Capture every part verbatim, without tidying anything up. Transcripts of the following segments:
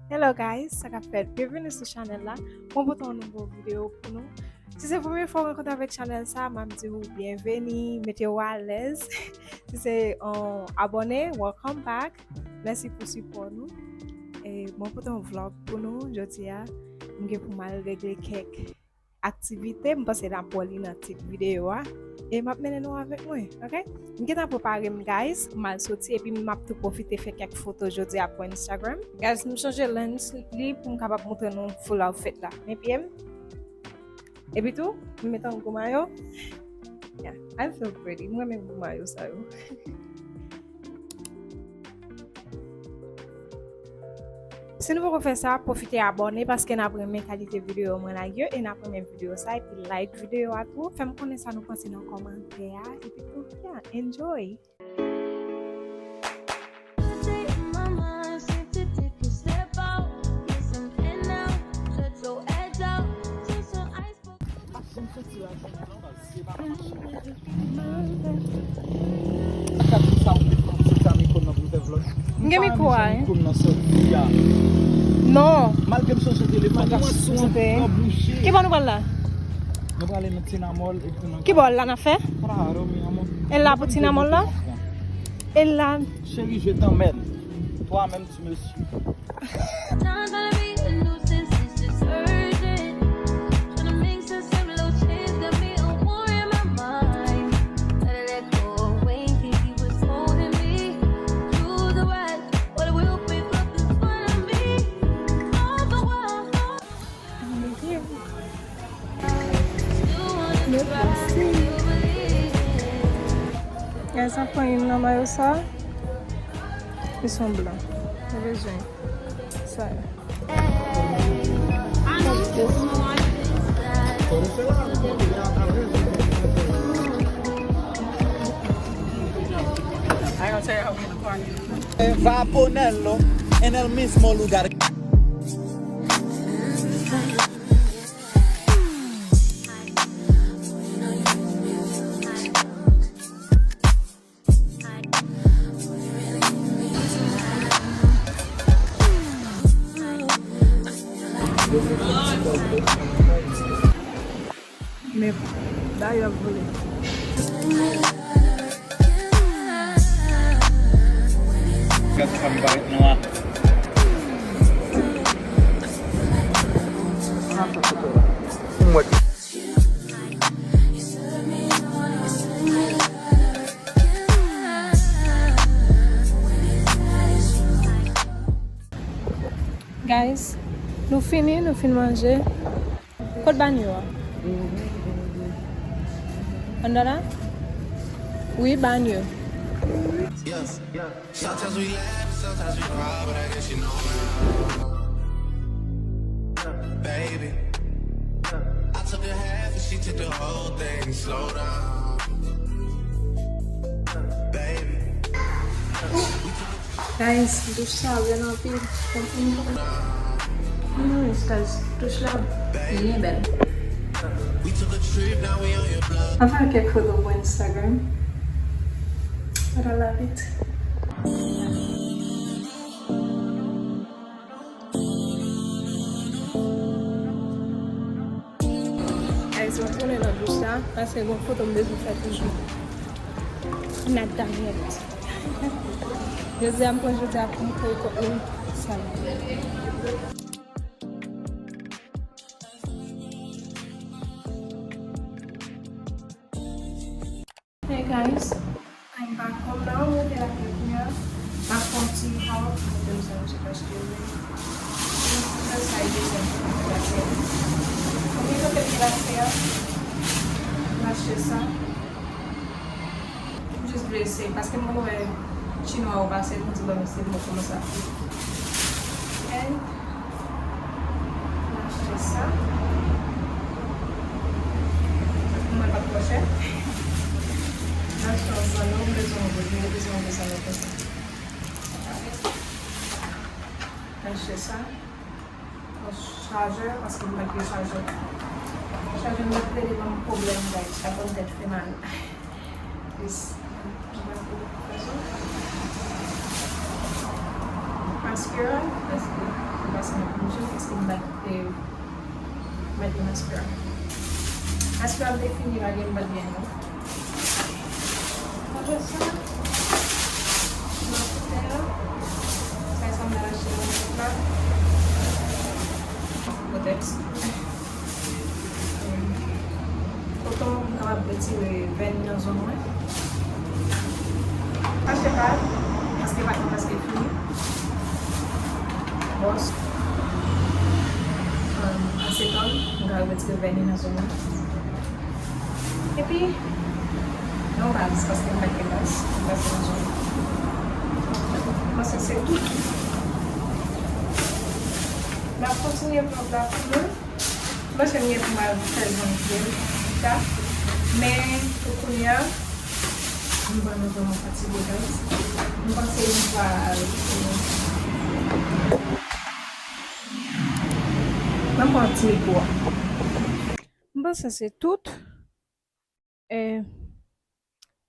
Hello guys, sa k ap fèt? Byenveni sou chanèl la. Mwen pote yon nouvo videyo pou nou. Si se premye fwa w rankontre avèk chanèl sa, m ap di w byenveni, mete w alèz. Si se yon abòne, welcome back. Mèsi pou sipò nou. E mwen pote yon vlog pou nou jodi a. M gen pou m al regle kèk aktivite, m panse n ap wè li nan tit videyo a. E m ap mennen nou avèk mwen, oke? M gentan prepare m, guys. M al soti epi m ap tou pwofite fè kèk foto jodi a pou Instagram. Guys, m chanje lens li pou m kapab montre nou full outfit la. Men pye m. Epi tou, m met yon gwo mayo. Yeah, I feel pretty. M renmen gwo mayo sa yo. Si nou poko fè sa, pwofite abòne paske n ap renmen kalite videyo mwen lage yo e n ap renmen videyo sa epi like videyo a tou. Fè m konnen sa nou panse nan kòmantè a epi tou, yeah, enjoy. M gen mikwo a, wi. Non. Malgre m sot sou telefòn, m ap swonte. Ki bò nou pral la? Nou prale nan Tinamòl epi nan... Ki bò la n ap fè? Claro, mi amor. E la pou Tinamòl la? E la. Chérie, je t'emmène. Toi-même, tu me suis. Guys, sa pran youn nan mayo sa. Li se yon blan. Mwen bezwen sa. Va a ponerlo en el mismo lugar. Men dayè vre. Gad fanm parèt nwa. Mwen. Guys, nou fini, nou fin manje. Kot banyo a? Anndan la? Wi, banyo. Sometimes we laugh, sometimes we cry, but I guess you know now. Baby, I took a half and she took the whole thing. Slow down, baby. Guys, douch sa bèl anpil. Anyways, guys, douch la byen bèl. Anfen, kèk foto pou Instagram. But I love it. Guys, mwen tounen nan douch la, paske gon foto m bezwen fè toujou. Not done yet. Jodi a, m pran jodi a pou m kreye kontni sa. Hey guys, I'm back home now. Mwen te la fè kounya. M ap fè yon ti haul pou mwen te manje paske mwen sa e bezwen pou mwen te la fè. Mwen te la fè. M achte sa. M jis vle eseye paske m konn wè chinwa yo pase, m di ban m eseye pou mwen kòman sa fè. And M achte sa. Mwen pa twò chè. M achte yon zanno, m bezwen yon zanno, m bezwen yon zanno konsa. M achte sa. Yon chajè, paske m manke chajè. Chajè m nan plede ban m pwoblèm, guys. Sa ban m tèt fè mal. Plis, mwen pa ko fè zong. Maskara, paske m pase nan pwomotion, paske m bat, eh, m bat gen maskara. Maskara m te fini lage, m bat gen non. Apre sa, m ap fè, sa, sa m al achte nan makèt la. Kotex. Koton pou m kapab retire vèn nan zong mwen. Mache pa, paske pa gen preske fini. Bwòs, um, asetòn, m ka retire vèn nan zong mwen. Epi, yon baz, paske m pa gen baz, m pase nan zong mwen. Mwen panse se tout. M ap kontinye vlòg la pou nou. Mwen panse m gen pou m al fè zong pye m pita. Men, pou kounye a, m vrèman, vrèman fatige, guys. M panse m pral, mwen pran ti repo a. M panse se tout. Eh,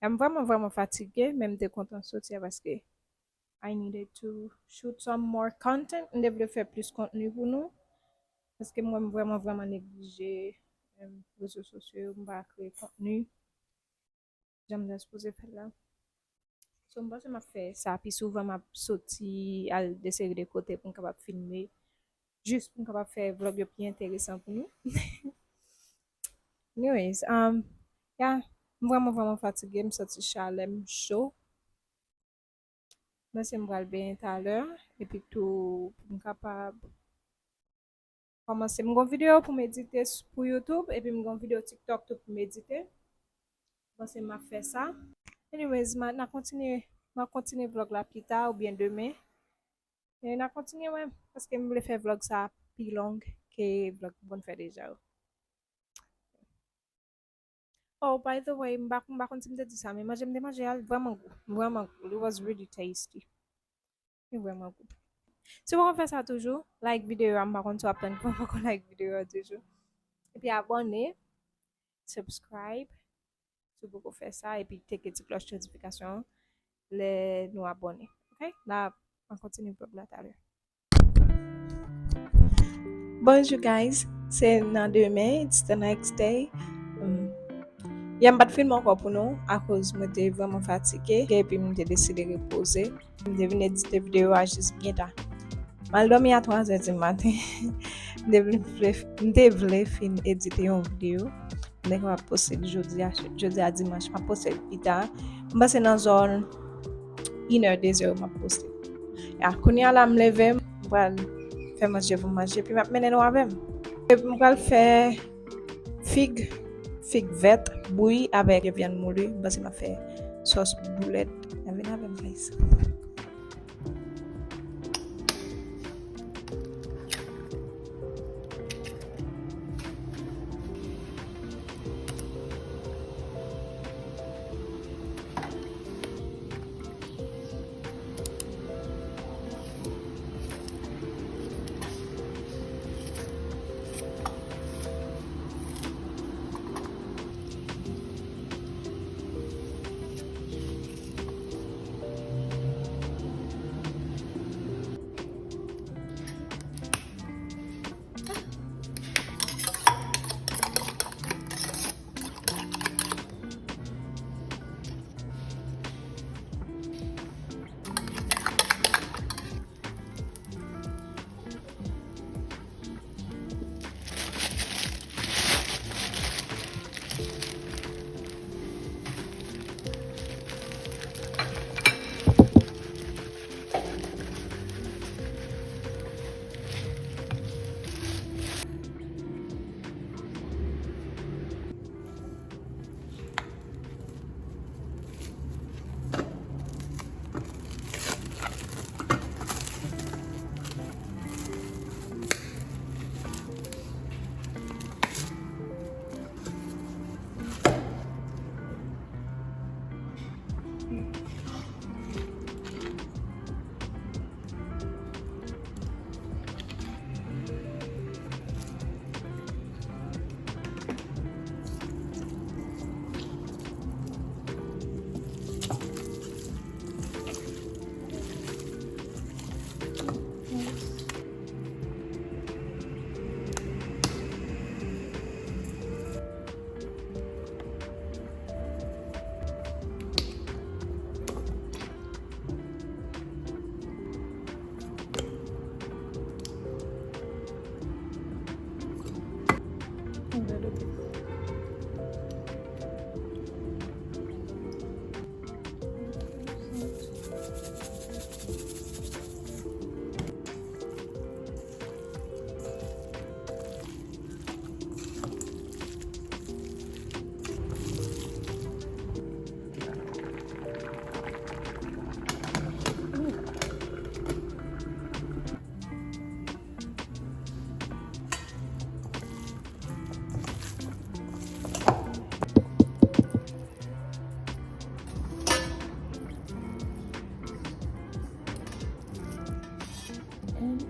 m vrèman, vrèman fatige, men m te kontan soti a paske I needed to shoot some more content. M te vle fè plis kontni pou nou. Paske mwen, m vrèman, vrèman neglije, em, rezo sosyo yo, m pa kreye kontni jan m ta sipoze fè l la. So, m panse m ap fè sa pi souvan, m ap soti al de seri de kote pou m kapab filme, jis pou m kapab fè vlòg yo pi enteresan pou nou. Anyways, um, yeah, m vrèman, vrèman fatige, m santi chalè m cho. Mwen se m pral benyen talè, epi tou pou m kapab kòmanse. M gon videyo pou m edite s-, pou YouTube, epi m gon videyo TikTok tou pou m edite. Mwen se m ap fè sa. Anyways, m a, n a kontinye, m a kontinye vlòg la pita oubyen demen. E n a kontinye, wè, paske m vle fè vlòg sa pi long ke vlòg m konn fè deja yo. Oh, by the way, m pa, m pa konn si m te di sa, men manje m te manje a, l vrèman gou. Vrèman gou. It was really tasty. Li vrèman gou. Si w poko fè sa toujou, like videyo a, m pa konn si w ap tann pou w poko like videyo a toujou. Epi abòne, subscribe, si w poko fè sa, epi teke ti klòch notifikasyon an lè nou abòne. Ok? La, an kontinye vlòg la talè. Bonjou, guys. Se nan demen, it's the next day. Um, yè m pa t filme ankò pou nou, akoz mwen te vrèman fatige, epi m te deside repoze. M te vin edite videyo a jis byen ta. M al dòmi a twa zè di maten. M te vle, m te vle fin edite yon videyo. M te kapab poste l jodi a, jodi a dimanch, m ap poste l pita. M panse nan zòn inè, dezè m ap poste. Ya, kounye a la m leve, m pral fè manje pou m manje, epi m ap mennen nou avè m. Epi m pral fè fig, fig vèt, bouyi avèk vyann mouli, m panse m ap fè sòs boulèt. Vin avè m, guys.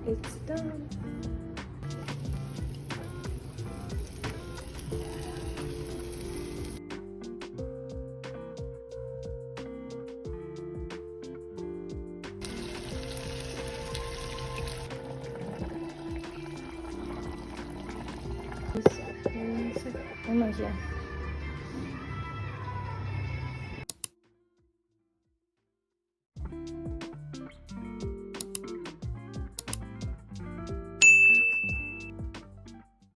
It's done. Mwen manje a.